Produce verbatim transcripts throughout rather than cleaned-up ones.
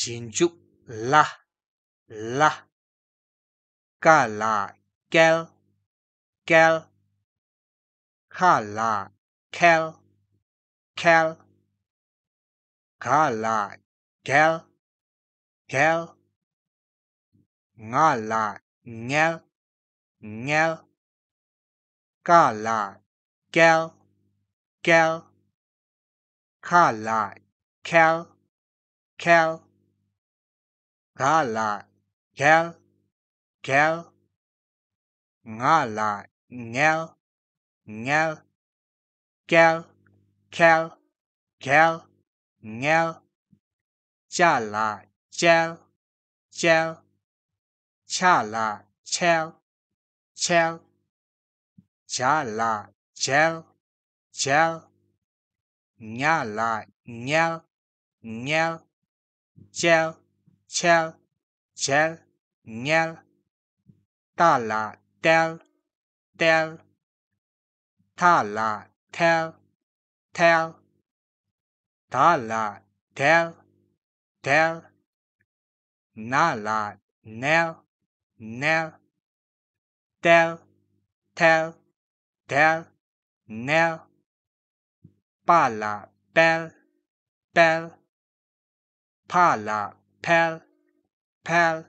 རྗེས་འཇུག་ལ། ལ། ཀ་ལ་ཀལ། ཀལ། ཁ་ལ་ཁལ། ཁལ། ག་ལ་གལ། གལ། ང་ལ་ངལ། ངལ། ཀ་ལ་ཀལ། ཀལ། ཁ་ལ་ཁལ། ཁལ། ག་ལ་གལ། གལ། ང་ལ་ངལ། ངལ། ཀལ། ཁལ། གལ། ངལ། ཅ་ལ་ཅལ། ཅལ། ཆ་ལ་ཆལ། ཆལ། ཇ་ལ་ཇལ། ཇལ། ཉ་ལ་ཉལ། ཉལ། ཅལ། ཆལ། ཇལ། ཉལ། ཏ་ལ་ཏལ། ཏལ། ཐ་ལ་ཐལ། ཐལ། ད་ལ་དལ། དལ། ན་ལ་ནལ། ནལ། ཏལ། ཐལ། དལ། ནལ། པ་ལ་པལ། པལ། ཕ་ལ་ཕལ། ཕལ།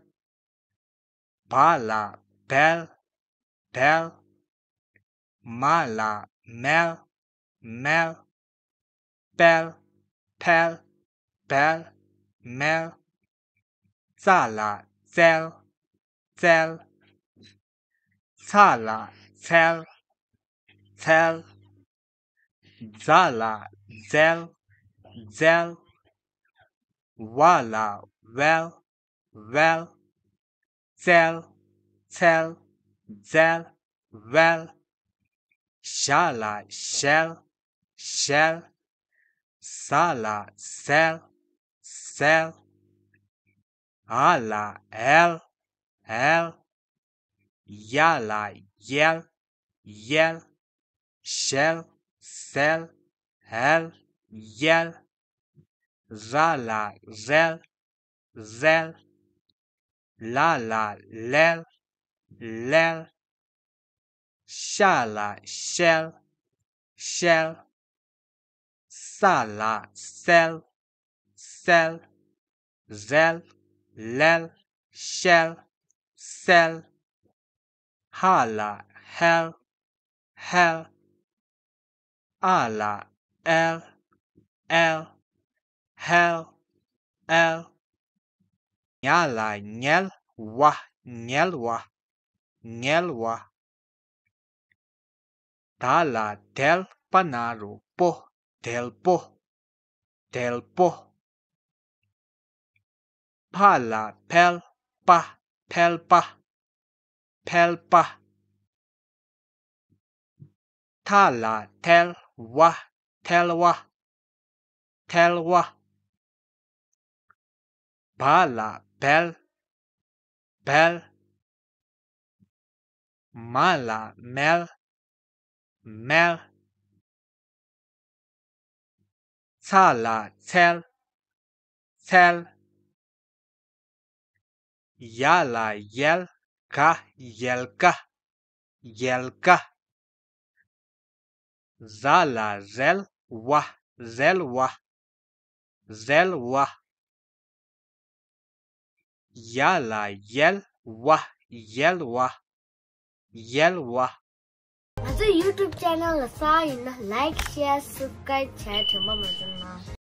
བ་ལ་བལ། བལ། མ་ལ་མལ། མལ། པལ། ཕལ། བལ། མལ། ཙ་ལ་ཙལ། ཙལ། ཚ་ལ་ཚལ། ཚལ། ཛ་ལ་ཛལ། ཛལ། ཝ་ལ་ཝལ། ཝལ། ཙལ། ཚལ། ཛལ། ཝལ། ཞ་ལ་ཞལ། ཞལ། ཟ་ལ་ཟལ། ཟལ། འ་ལ་འལ། འལ། ཡ་ལ་ཡལ། ཡལ། ཞལ། ཟལ། འལ། ཡལ། ར་ལ་རལ། རལ། ལ་ལ་ལལ། ལལ། ཤ་ལ་ཤལ། ཤལ། ས་ལ་སེལ། སེལ། རལ། ལལ། ཤལ། སེལ། ཧ་ལ་ཧལ། ཧལ། ཨ་ལ་ཨལ། ཨལ། ཧལ། ཨལ། ཉ་ལ་ཉལ། ཝ། ཉལ་བ། ཉལ་བ། ད་ལ་དལ། པ་ན་རོ་པོ། དལ་པོ། དལ་པོ། ཕ་ལ་ཕལ། པ། ཕལ་པ། ཕལ་པ། ཐ་ལ་ཐལ། བ། ཐལ་བ། ཐལ་བ། བ་ལ་བལ། བལ། མ་ལ་མལ། མལ། ཚ་ལ་ཚལ། ཚལ། ཡ་ལ་ཡལ། ག། ཡལ་ག། ཡལ་ག། ཟ་ལ་རལ། བ། རལ་བ། རལ་བ། ཡ་ལ་ཡལ། བ། ཡལ་བ། ཡལ་བ། ང་ཚོའི་YouTube channel ལ་གསར་ཡིན་ན་like, share, subscribe བྱས་དྲན་པ་མ་བརྗེད་གནང་།